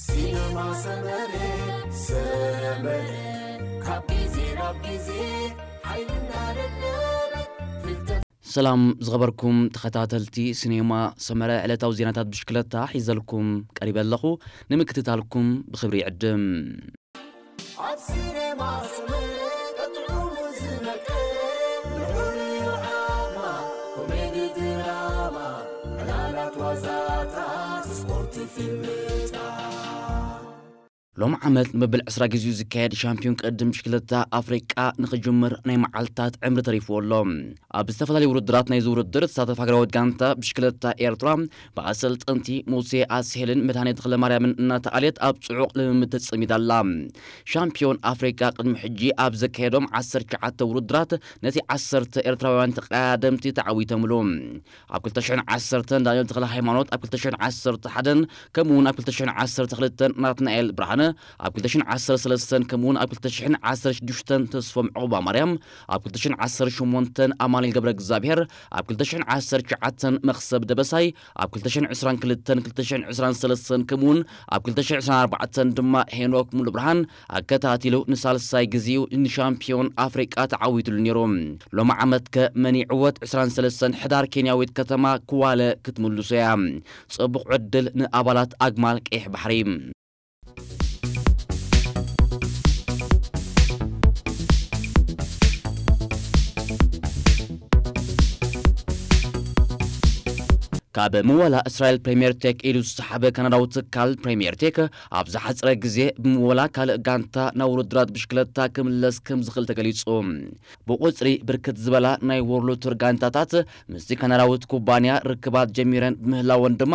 ሲነማ ሰመረ፣ ሰመረ፣ ካብ ግዜ ናብ ግዜ ሓይልና ደደበ፣ ፍልጠት ሰላም ዝኸበርኩም ተኸታተልቲ ሲኔማ ሰመረ፣ ዕለታዊ ዜናታት ብሽክለታ ሒዘልኩም ቀሪበ ኣለኹ። ንምክትታልኩም ብኽብሪ ይዕድም። ኣብ ሲኔማ ሰመረ ጥዑሙ ዝመቀ፣ ልዑል ዓማ፣ ኮሜዲ ድራማ፣ ዕላላት ዋዛታት፣ ስፖርት ፊልምታት። ሎም ዓመት መበል ዕስራ ግዜኡ ዝካየድ ሻምፒዮን ቅድድም ብሽክለታ ኣፍሪቃ ንኽጅምር ናይ መዓልታት ዕምሪ ተሪፍዎ ኣሎ። ኣብ ዝተፈላለዩ ውድድራት ናይዚ ውድድር ትሳተፍ ሃገራዊት ጋንታ ብሽክለታ ኤርትራ ብኣሰልጠንቲ ሙሴ ኣስሄልን መድሃኔ ተኽለማርያምን እናተኣልየት ኣብ ጽዑቕ ልምምድ ተጸሚዳ ኣላ። ሻምፒዮን ኣፍሪቃ ቅድሚ ሕጂ ኣብ ዘካየዶም ዓሰርተ ትሽዓተ ውድድራት ነቲ ዓሰርተ ኤርትራውያን ተቐዳደምቲ ተዓዊቶምሉ። ኣብ ክልተ ሽሕን ዓሰርተን ዳንኤል ተኽለ ሃይማኖት፣ ኣብ ክልተ ሽሕን ዓሰርተ ሓደን ከምኡ እውን ኣብ ክልተ ሽሕን ዓሰርተ ክልተን ናትናኤል ብርሃነ፣ ኣብ ክልተ ሽሕን ዓሰርተ ሰለስተን ከምኡ እውን ኣብ ክልተ ሽሕን ዓሰርተ ሽዱሽተን ተስፎም ዑቕባማርያም፣ ኣብ ክልተ ሽሕን ዓሰርተ ሸሞንተን ኣማኑኤል ገብረ እግዚኣብሔር፣ ኣብ ክልተ ሽሕን ዓሰርተ ትሽዓተን መኽሰብ ደበሳይ፣ ኣብ ክልተ ሽሕን ዕስራን ክልተን ክልተ ሽሕን ዕስራን ሰለስተን ከምኡ እውን ኣብ ክልተ ሽሕን ዕስራን ኣርባዕተን ድማ ሄኖክ ሙሉብርሃን ኣከታቲሉ ንሳልሳይ ግዜኡ ንሻምፒዮን ኣፍሪቃ ተዓዊትሉ ነይሩ። ሎሚ ዓመት ከ መን ይዕወት? ዕስራን ሰለስተን ሕዳር ኬንያዊት ከተማ ክዋለ ክትምልሶ እያ። ጽቡቕ ዕድል ንኣባላት ኣግማል ቀይሕ ባሕሪ። ካብ ምወላ እስራኤል ፕሪምየር ቴክ ኢሉ ዝሰሓበ ካናዳዊ ትካል ፕሪምየር ቴክ፣ ኣብ ዝሓጽረ ግዜ ብምወላ ካልእ ጋንታ ናብ ውድድራት ብሽክለታ ክምለስ ከም ዝኽእል ተገሊጹ። ብቑጽሪ ብርክት ዝበላ ናይ ዎርልድ ቱር ጋንታታት ምስቲ ካናዳዊት ኩባንያ ርክባት ጀሚረን ብምህላወን ድማ፣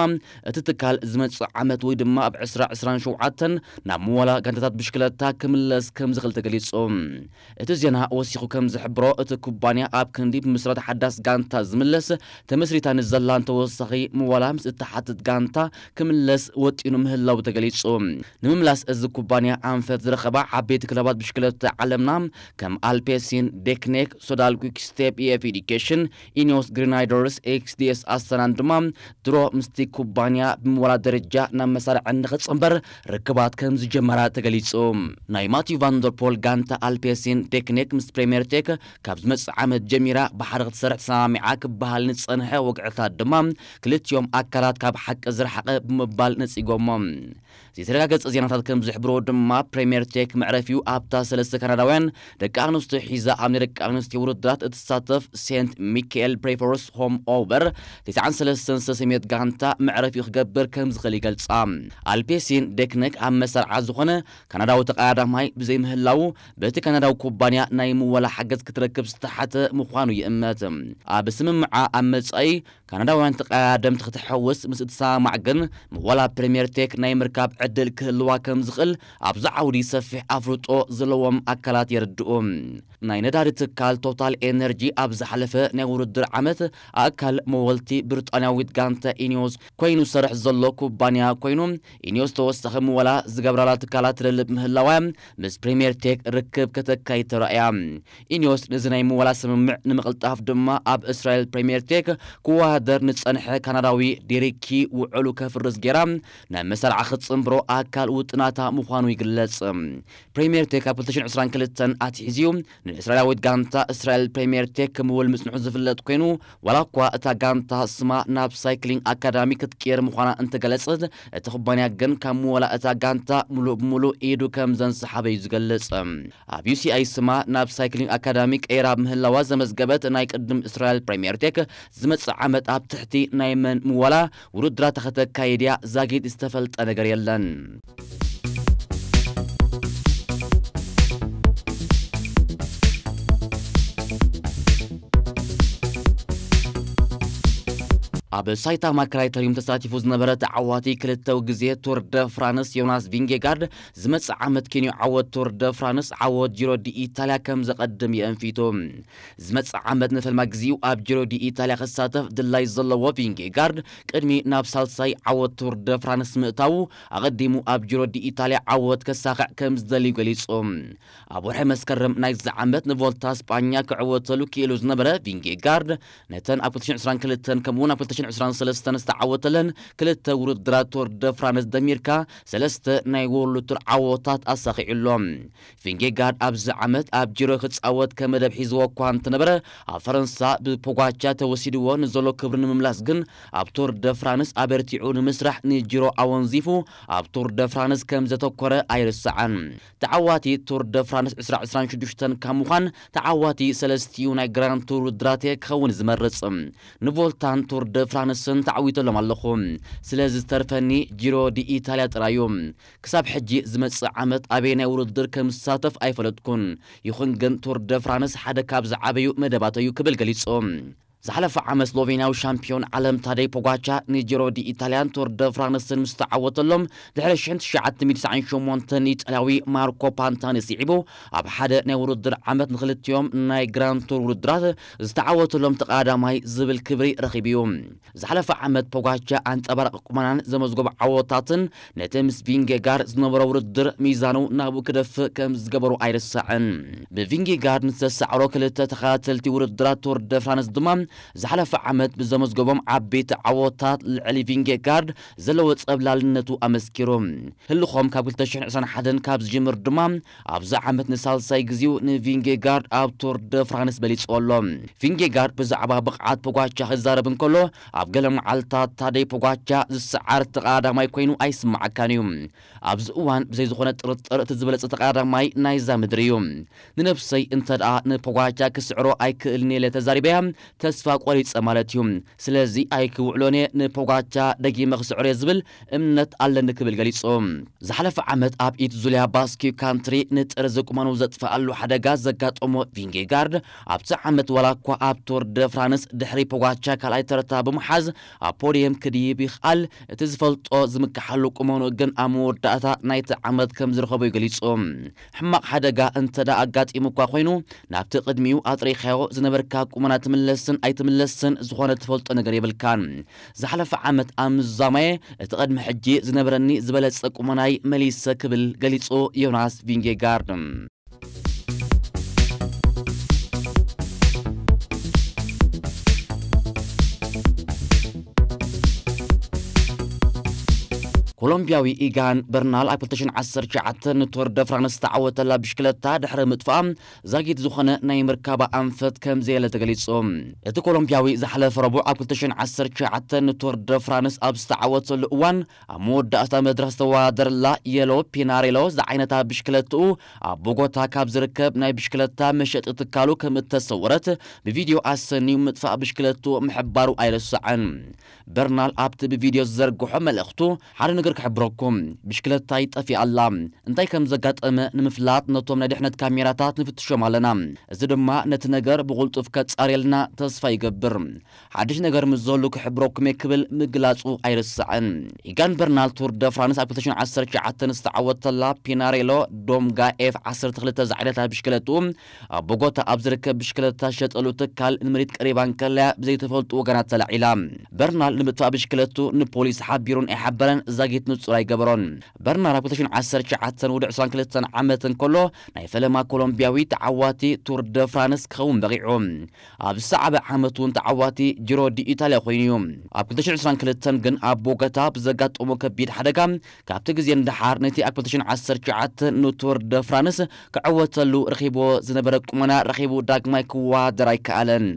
እቲ ትካል ዝመጽእ ዓመት ወይ ድማ ኣብ ዕስራ ዕስራን ሸውዓተን ናብ ምወላ ጋንታታት ብሽክለታ ክምለስ ከም ዝኽእል ተገሊጹ። እቲ ዜና ወሲኹ ከም ዝሕብሮ፣ እቲ ኩባንያ ኣብ ክንዲ ብምስራት ሓዳስ ጋንታ ዝምለስ፣ ተመስሪታ ንዘላን ተወሳኺ ምወላ ምስ እትሓትት ጋንታ ክምለስ ወጢኑ ምህላው ተገሊጹ። ንምምላስ እዚ ኩባንያ ኣንፈት ዝረኸባ ዓበይቲ ክለባት ብሽክለታ ዓለምና ከም ኣልፔሲን፣ ዴክኔክ፣ ሶዳል፣ quick step E F Education፣ ኢኒዮስ፣ ግሪናይደርስ፣ ኤክስዲኤስ ኣስተናን ድማ ድሮ ምስቲ ኩባንያ ብምወላ ደረጃ ናብ መሳርዕ ንኽጽንበር ርክባት ከም ዝጀመራ ተገሊጹ። ናይ ማቲዩ ቫንደርፖል ጋንታ ኣልፔሲን ዴክኔክ ምስ ፕሬምየር ቴክ ካብ ዝመጽእ ዓመት ጀሚራ ብሓደ ክትሰርሕ ተሰማሚዓ ክበሃል ንጸንሐ ወግዕታት ድማ ክልቲኦም ኣካላት ካብ ሓቂ ዝረሓቐ ብምባል ነጺጎሞ። ዘይተረጋገጸ ዜናታት ከም ዝሕብሮ ድማ ፕሬምየር ቴክ መዕረፊኡ ኣብታ ሰለስተ ካናዳውያን ደቂ ኣንስትዮ ሒዛ ኣብ ናይ ደቂ ኣንስትዮ ውድድራት እትሳተፍ ሴንት ሚካኤል ፕሬፎርስ ሆም ኦቨር ተስዓን ሰለስተን ዝተሰምየት ጋንታ መዕረፊኡ ክገብር ከም ዝኽእል ይገልጻ። ኣልፔሲን ዴክነክ ኣብ መሰርዓ ዝኾነ ካናዳዊ ተቐዳዳማይ ብዘይምህላዉ በቲ ካናዳዊ ኩባንያ ናይ ምወላ ሓገዝ ክትረክብ ዝተሓተ ምዃኑ ይእመት። ኣብ ስምምዓ ኣብ መጻኢ ካናዳውያን ተቐዳደምቲ ክትሕውስ ምስ እትሰማማዕ ግን፣ ምወላ ፕሪምየር ቴክ ናይ ምርካብ ዕድል ክህልዋ ከም ዝኽእል ኣብዚ ዓውዲ ሰፊሕ ኣፍልጦ ዘለዎም ኣካላት የረድኡ። ናይ ነዳዲ ትካል ቶታል ኤነርጂ ኣብ ዝሓለፈ ናይ ውድድር ዓመት ኣካል መወልቲ ብሪጣንያዊት ጋንታ ኢኒዮስ ኮይኑ ዝሰርሕ ዘሎ ኩባንያ ኮይኑ፣ ኢኒዮስ ተወሳኺ ምወላ ዝገብራላ ትካላት ትደልብ ምህላዋ ምስ ፕሪምየር ቴክ ርክብ ከተካይድ ተራእያ። ኢኒዮስ ነዚ ናይ ምወላ ስምምዕ ንምቕልጣፍ ድማ ኣብ እስራኤል ፕሪምየር ቴክ ክወዳደር ንጸንሐ ካናዳዊ ዴሪክ ኪ ውዕሉ ከፍርስ ጌራ ናብ መሰርዓ ክትጽንብሮ ኣካል ውጥናታ ምዃኑ ይግለጽ። ፕሪምየር ቴክ ኣብ ክልተ ሽሕን ዕስራን ክልተን ኣትሒዙ ንእስራኤላዊት ጋንታ እስራኤል ፕሪምየር ቴክ ክምውል ምጽንሑ ዝፍለጥ ኮይኑ፣ ዋላ እኳ እታ ጋንታ ስማ ናብ ሳይክሊንግ ኣካዳሚ ክትቅየር ምዃና እንተገለጸት፣ እቲ ኩባንያ ግን ካብ ምወላ እታ ጋንታ ሙሉእ ብሙሉእ ኢዱ ከም ዘንሰሓበ እዩ ዝገልጽ። ኣብ ዩ ሲ ኣይ ስማ ናብ ሳይክሊንግ ኣካዳሚ ቀይራ ምህላዋ ዘመዝገበት ናይ ቅድም እስራኤል ፕሪምየር ቴክ፣ ዝመጽእ ዓመት ኣብ ትሕቲ ናይ መን ምወላ ውድድራት ከተካይድ እያ ዛጊት ዝተፈልጠ ነገር የለን። ኣብ ሳይታማ ክራይተሪዩም ተሳቲፉ ዝነበረ ተዓዋቲ ክልተው ግዜ ቱር ደ ፍራንስ ዮናስ ቪንጌጋርድ፣ ዝመጽእ ዓመት ኬንዮ ዓወት ቱር ደ ፍራንስ ዓወት ጂሮ ዲ ኢታልያ ከም ዘቐድም የእንፊቱ። ዝመጽእ ዓመት ንፈልማ ግዜኡ ኣብ ጂሮ ዲ ኢታልያ ክሳተፍ ድላይ ዘለዎ ቪንጌጋርድ፣ ቅድሚ ናብ ሳልሳይ ዓወት ቱር ደ ፍራንስ ምእታዉ፣ ኣቐዲሙ ኣብ ጂሮ ዲ ኢታልያ ዓወት ከሳኽዕ ከም ዝደልዩ ገሊጹ። ኣብ ወርሒ መስከረም ናይዚ ዓመት ንቮልታ ስጳኛ ክዕወተሉ ክኢሉ ዝነበረ ቪንጌጋርድ፣ ነተን ኣብ ክልተ ሽሕን ዕስራን ክልተን ከምኡውን ኣብ ክልተ ሽሕን ዕስራን ሰለስተን ዝተዓወተለን ክልተ ውድድራት ቶር ደ ፍራንስ ደሚርካ ሰለስተ ናይ ወርልድ ቱር ዓወታት ኣሳኺዑ ኣሎ። ቪንጌጋርድ ኣብዚ ዓመት ኣብ ጂሮ ክጻወት ከም መደብ ሒዝዎ እኳ እንተነበረ፣ ኣብ ፈረንሳ ብፖጋቻ ተወሲድዎ ንዘሎ ክብሪ ንምምላስ ግን ኣብ ቶር ደ ፍራንስ ኣበርቲዑ ንምስራሕ ንጂሮ ኣወንዚፉ ኣብ ቶር ደ ፍራንስ ከም ዘተኮረ ኣይርሳዕን። ተዓዋቲ ቱር ደ ፍራንስ ዕስራ ዕስራን ሽዱሽተን ካብ ምዃን ተዓዋቲ ሰለስቲኡ ናይ ግራንድ ቱር ውድድራት'የ ክኸውን ዝመርጽ። ንቮልታን ቱር ደ ፍራንስን ተዓዊተሎም ኣለኹ። ስለዚ ዝተርፈኒ ጂሮ ዲ ኢታልያ ጥራዩ። ክሳብ ሕጂ ዝመጽእ ዓመት ኣበየናይ ውድድር ከም ዝሳተፍ ኣይፈለጥኩን። ይኹን ግን ቱር ደ ፍራንስ ሓደ ካብ ዝዓበዩ መደባተዩ ክብል ገሊጹ። ዝሓለፈ ዓመት ስሎቬንያዊ ሻምፒዮን ዓለም ታደይ ፖጋቻ ንጂሮ ዲ ኢታልያን ቱር ደ ፍራንስን ምስ ተዓወተሎም ድሕሪ ሽሕን ትሽዓተ ሚእትን ትስዓን ሸሞንተን ኢጣልያዊ ማርኮ ፓንታኒ ስዒቡ ኣብ ሓደ ናይ ውድድር ዓመት ንክልቲኦም ናይ ግራንድ ቱር ውድድራት ዝተዓወተሎም ተቐዳማይ ዝብል ክብሪ ረኺቡ እዩ። ዝሓለፈ ዓመት ፖጋቻ ኣንጸባራቂ ቁመናን ዘመዝገቡ ዓወታትን ነቲ ምስ ቪንጌጋርድ ዝነበሮ ውድድር ሚዛኑ ናብኡ ክደፍእ ከም ዝገበሩ ኣይርሳዕን። ብቪንጌጋርድ ንዝተሳዕሮ ክልተ ተኸታተልቲ ውድድራት ቱር ደ ፍራንስ ድማ ዝሓለፈ ዓመት ብዘመዝገቦም ዓበይቲ ዓወታት ልዕሊ ቪንጌጋርድ ዘለዎ ጸብላልነቱ ኣመስኪሩ። ህልኾም ካብ ክልተ ሽሕን ዕስራን ሓደን ካብ ዝጅምር ድማ ኣብዚ ዓመት ንሳልሳይ ግዜኡ ንቪንጌጋርድ ኣብ ቱር ደ ፍራንስ በሊጽዎ ኣሎ። ቪንጌጋርድ ብዛዕባ ብቕዓት ፖጋቻ ክዛረብ እንከሎ ኣብ ገለ መዓልታት ታደይ ፖጋቻ ዝሰዓር ተቐዳማይ ኮይኑ ኣይስምዓካን እዩ። ኣብዚ እዋን ብዘይ ዝኾነ ጥርጥር እቲ ዝበለጸ ተቐዳማይ ናይዛ ምድሪ እዩ። ንነብሰይ እንተ ደኣ ንፖጋቻ ክስዕሮ ኣይክእልን ኢለ ተዛሪበያ ተስፋ ቆሪጸ ማለት እዩ። ስለዚ ኣይክውዕሎን እየ ንፖጋቻ ደጊመ ክስዕሮ እየ ዝብል እምነት ኣለኒ ክብል ገሊጹ። ዝሓለፈ ዓመት ኣብ ኢት ዙልያ ባስኪ ካንትሪ ንጥርዚ ቁመኑ ዘጥፍኣሉ ሓደጋ ዘጋጠሞ ቪንጌጋርድ ኣብቲ ዓመት ዋላ እኳ ኣብ ቱር ደ ፍራንስ ድሕሪ ፖጋቻ ካልኣይ ተርታ ብምሓዝ ኣብ ፖድየም ክድይብ ይኽኣል፣ እቲ ዝፈልጦ ዝምክሓሉ ቁመኑ ግን ኣብ መወዳእታ ናይቲ ዓመት ከም ዝረኸቦ እዩ ገሊጹ። ሕማቕ ሓደጋ እንተ ደኣ ኣጋጢሙ እኳ ኮይኑ ናብቲ ቅድሚኡ ኣጥሪኻዮ ዝነበርካ ቁመና ትምለስን ኣይትምለስን ዝኾነ ትፈልጦ ነገር የብልካን። ዝሓለፈ ዓመት ኣብ ምዛማየ እቲ ቅድሚ ሕጂ ዝነበረኒ ዝበለጸ ቁመናይ መሊሰ ክብል ገሊጹ ዮናስ ቪንጌጋርድ። ኮሎምቢያዊ ኢጋን በርናል ኣብ ክልተ ሽሕን ዓሰርተ ትሽዓተን ንቶር ደ ፍራንስ ዝተዓወተላ ብሽክለታ ድሕሪ ምጥፋኣ ዛጊት ዝኾነ ናይ ምርካባ ኣንፈት ከም ዘየለ ተገሊጹ። እቲ ኮሎምቢያዊ ዝሓለፈ ረቡዕ ኣብ ክልተ ሽሕን ዓሰርተ ትሽዓተን ንቶር ደ ፍራንስ ኣብ ዝተዓወተሉ እዋን ኣብ መወዳእታ መድረኽ ዝተወዳደረላ የሎ ፒናሬሎ ዝዓይነታ ብሽክለትኡ ኣብ ቦጎታ ካብ ዝርከብ ናይ ብሽክለታ መሸጢ ትካሉ ከም እተሰወረት ብቪድዮ ኣሰንዩ ምጥፋእ ብሽክለትኡ ምሕባሩ ኣይረስዕን። በርናል ኣብቲ ብቪድዮ ዝዘርግሖ መልእኽቱ፣ ሓደ ነገር ክሕብረኩም፣ ብሽክለታይ ጠፊኣ ኣላ። እንታይ ከም ዘጋጠመ ንምፍላጥ ነቶም ናይ ድሕነት ካሜራታት ንፍትሾም ኣለና። እዚ ድማ ነቲ ነገር ብቕልጡፍ ከጻርየልና ተስፋ ይገብር። ሓድሽ ነገር ምስ ዘሉ ክሕብረኩም እየ ክብል ምግላጹ ኣይርስዕን። ኢጋን በርናል ቱር ደ ፍራንስ ኣብ ክልተ ሽሕን ዓሰርተ ትሽዓተን ዝተዓወተላ ፒናሬሎ ዶምጋ ኤፍ ዓሰርተ ክልተ ዝዓይነታ ብሽክለትኡ ኣብ ቦጎታ ኣብ ዝርከብ ብሽክለታ ሸጠሉ ትካል ንምሪት ቀሪባ እንከለያ ብዘይተፈልጡ ወገናት ተላዒላ። በርናል ንምጥፋእ ብሽክለቱ ንፖሊስ ሓቢሩን ኣይሓበረን፣ ዛጊት ንጹር ኣይገበሮን። በርናል ኣብ ክልተ ሽሕን ዓሰርተ ትሽዓተን ወዲ ዕስራን ክልተን ዓመት እንከሎ ናይ ፈለማ ኮሎምቢያዊ ተዓዋቲ ቱር ደ ፍራንስ ክኸውን በቒዑ። ኣብ ዝሰዓበ ዓመት እውን ተዓዋቲ ጂሮ ዲ ኢታልያ ኮይኑ እዩ። ኣብ ክልተ ሽሕን ዕስራን ክልተን ግን ኣብ ቦገታ ብዘጋጠሞ ከቢድ ሓደጋ ካብቲ ግዜ ንደሓር ነቲ ኣብ ክልተ ሽሕን ዓሰርተ ትሽዓተን ንቱር ደ ፍራንስ ክዕወተሉ ረኺብዎ ዝነበረ ቁመና ረኺቡ ዳግማይ ክወዳደር ኣይከኣለን።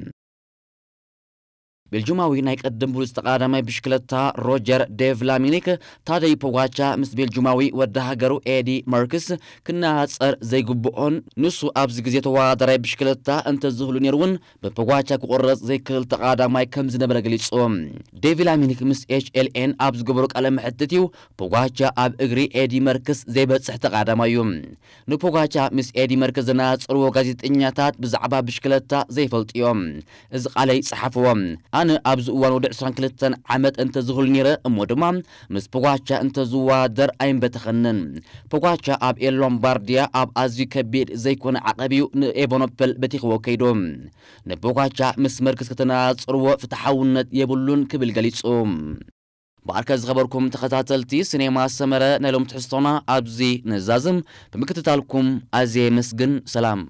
ቤልጁማዊ ናይ ቀደም ብሉጽ ተቐዳዳማይ ብሽክለታ ሮጀር ዴቭላሚኒክ ታደይ ፖጋቻ ምስ ቤልጁማዊ ወዲ ሃገሩ ኤዲ መርክስ ክነጻጸር ዘይግብኦን ንሱ ኣብዚ ግዜ ተወዳዳራይ ብሽክለታ እንተዝህሉ ነይሩ እውን ብፖጋቻ ክቑረጽ ዘይክእል ተቐዳዳማይ ከም ዝነበረ ገሊጹ። ዴቪላሚኒክ ምስ ኤች ኤል ኤን ኣብ ዝገበሮ ቃለ መሕትት እዩ ፖጋቻ ኣብ እግሪ ኤዲ መርክስ ዘይበጽሕ ተቐዳዳማይ እዩ። ንፖጋቻ ምስ ኤዲ መርክስ ዘነጻጽርዎ ጋዜጠኛታት ብዛዕባ ብሽክለታ ዘይፈልጡ እዮም። እዚ ቃለይ ጸሓፍዎ። ኣነ ኣብዚ እዋን ወዲ ዕስራን ክልተን ዓመት እንተዝህሉ ነይረ እሞ ድማ ምስ ፖጋቻ እንተዝወዳደር ኣይምበተኸንን። ፖጋቻ ኣብ ኤል ሎምባርዲያ ኣብ ኣዝዩ ከቢድ ዘይኮነ ዓቐብ እዩ ንኤቨኖፐል በቲኽዎ ከይዱ። ንፖጋቻ ምስ መርክስ ከተነጻጽርዎ ፍትሓውነት የብሉን ክብል ገሊጹ። ብኣርከ ዝኸበርኩም ተኸታተልቲ ሲኔማ ሰመረ ናይ ሎም ትሕዝቶና ኣብዚ ንዛዝም። ብምክትታልኩም ኣዝየ የመስግን። ሰላም።